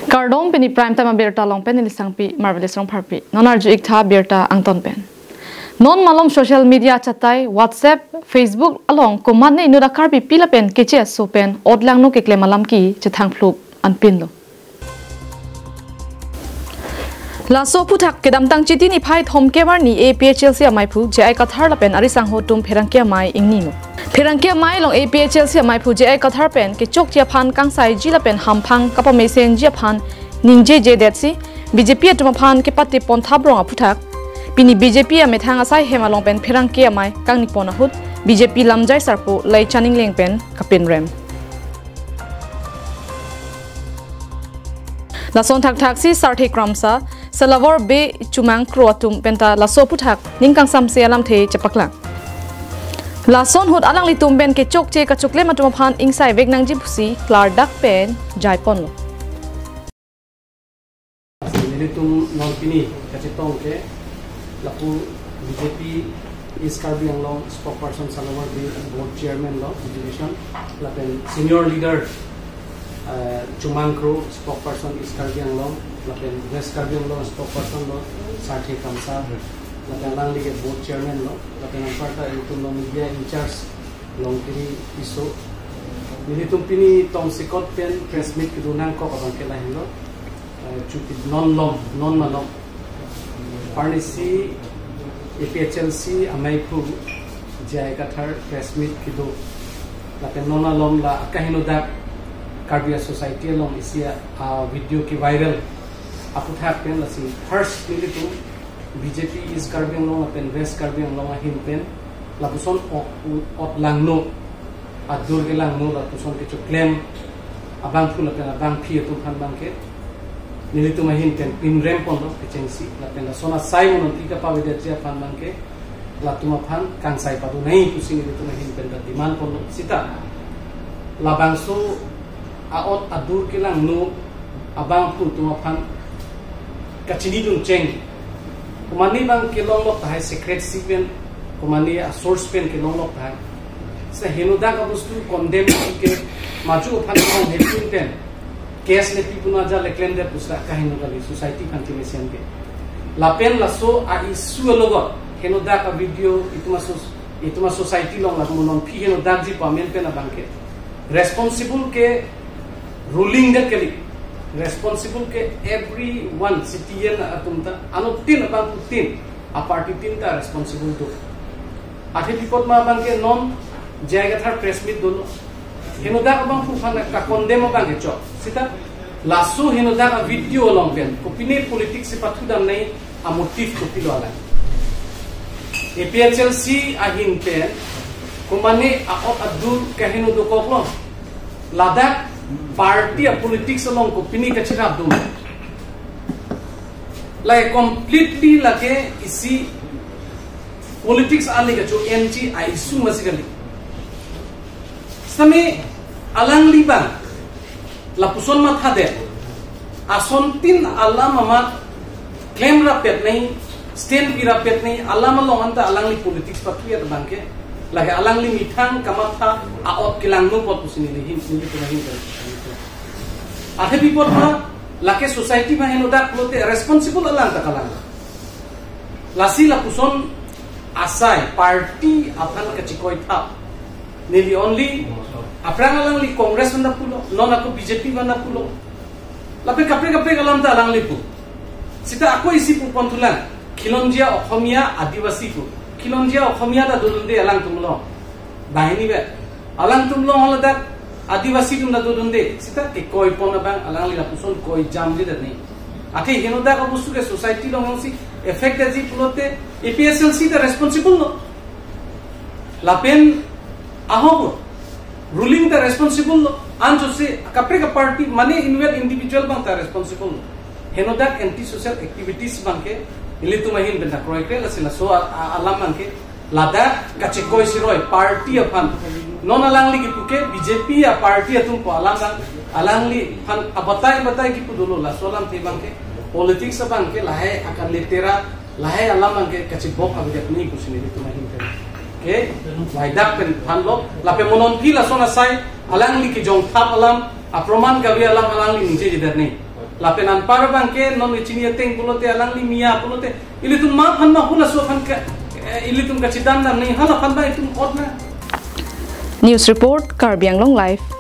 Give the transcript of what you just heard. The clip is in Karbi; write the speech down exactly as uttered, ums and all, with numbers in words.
Kardom, pini Prime Time abirta along pen neli Sangpi Marvelous Rongpharpi. Non arju-ik tha birta angton pen. Non malom social media achatai, WhatsApp, Facebook along komatne inut a-Karbipi lapen Keche aso pen ot langno keklem alam ke chethang phlup anpinlo. Laso aphuthak kedamtang Chiti niphai thomkep arni A P H L C amaiphu J I Kathar lapen ari sangho atum pherangke amei ingnilo. Pherangke amei along A P H L C amaiphu J I Kathar pen kechokche aphan kangsaiji lapen hamphang kapamesenji aphan ningjejedetsi B J P atum aphan kepatip pon thaprong aphuthak, pini B J P amethang asai hem along pen pherangke amei kangni pon ahut B J P lamjai sarpo Laichan Engleng pen kapinrem. Lason thakthaksi Sarthe Kramsa, Salawar Bey Chumang Kro atum penta laso aphuthak ning kangsamse alamthe chepaklang. Lason ahut alanglitum pen kechokche kachoklem atum aphan ingsaivek nangji pusi klardak pen jaiponlo. Nelitum non pini kachetong ke lapu B J P East Karbi Anglong spokesperson Salawar Bey, board chairman lo, education, lapen senior leader, eh, Chumang Kro, spokesperson East Karbi Anglong, lapen West Karbi Anglong spokesperson lo Sarthe Kramsa, lapen alangli ke board chairman lo, lapen anparta ilitum lo media in charge Longkiri Tisso. Nelitum pini tongsekot pen press meet kedo nangkok abang ke lahenlo. Eh, chuti non lom, non malom. Arnisi A P H L C amaiphu J I Kathar press meet kedo. Lapen non alom la akahenodak Karbi a-society along isi a, a video ke viral aphuthak pen lasi first nelitum B J P East Karbi Anglong lapen West Karbi Anglong ahin pen lapuson ot, ot langno, adur kelangno lapuson kechoklem abangphu lapen abangphi atum aphan abang ke nelitum ahin pen pinrem ponlo kechengsi, lapen lason asai mo non pika pavedetji aphan abang ke latum aphan kangsai padunai pusi nelitum ahin pen ta demand ponlo. Sita labangso a-ot adur kelangno abangphu atum aphan kachinidun cheng. Komatne abang kelonglok tahai, secrecy pen, komatne a-source pen kelonglok tahai. Sehenodak abostu condemn ke maju aphan kong hepin pen case le pipun aja le klemdet pusi kaheno kali society aphan kemesen ke. Lapen laso a-issue alogot henodak a-video itum a-soc-, itum a-society along lapu mo non phi henodakji pu amen pen abang ke responsible ke ruling det kali. Responsible ke everyone, citizen atum ta, anuttin abangphutin, a-party tin ta responsible do. Athe pi apot ma abang ke non J I Kathar press meet dolo. Henodak abangphu aphan ka-condemn abang ke chok. Sita laso henodak a-video along pen kopine politics si pathudamnei, a-motive kopilo alang. A P H L C ahin pen komatne a-ot adur kaheno dokoklo. Ladak party a-politics along kopine kachirapdun. Lake completely lake isi politics ali kacho-enji a-issue masi kali. Sitame alangli abang lapuson mathadet, asontin alam amat klemrapetnei, stand pirapetnei alam along anta alangli politics pathu abang ke, lake alangli methang kamatha a-ot kelangno apot pusi neli ahin, nelitum ahin kan. Athe pi apot ma lake society ma henodak pulote responsible alang ta kalang. Lasi lapuson asai party aphan kachekoi thap. Neli only aphrang alangli Congress vanda pulo, non ako B J P vanda pulo. Lapen kaprek kaprek alam ta alangli pu. Sita ako isi pu ponthulang, Khilonjia Okhomia Adivasi pu. Khilonjia Okhomia ta dodunde alangtum along. Banghini vet. Alangtum along haladak Adivasi atum ta dodunde. Sita kekoi pon abang alangli lapuson koi jamjedet ni. Athe henodak abostu ke society along si effect detji pulote A P H L C ta responsible lo. Lapen ahok lo. Ruling ta responsible lo. Anchotsi kaprek a-party mane inwet individual abang ta responsible lo. Henodak anti-social activities abang ke ilitum ahin pen ta kroikre, lasi laso a, a, alam abang ke ladak kachekoi siroi party aphan. Non alangli kipu ke B J P a-party atum pu alam abang, alangliphan abatai batai kipu dolo, laso alamthe abang ke politics abang ke lahai akan litera, lahai alam abang ke kachibok abidak ni pusi nelitum ahin pen ke waidak pen thanlo, lapen mo non phi lason asai alangli kejong thap alam, aproman kave alam alangli ningjejedet ni. Lapen anpar abang ke non kechini ateng pulote, alangli Miya pulote, ilitum ma aphan ma hula su aphan ke, eh, ilitum kachedam dam nangji, hala aphan abang itum ot na. News report, Karbi Anglong Live.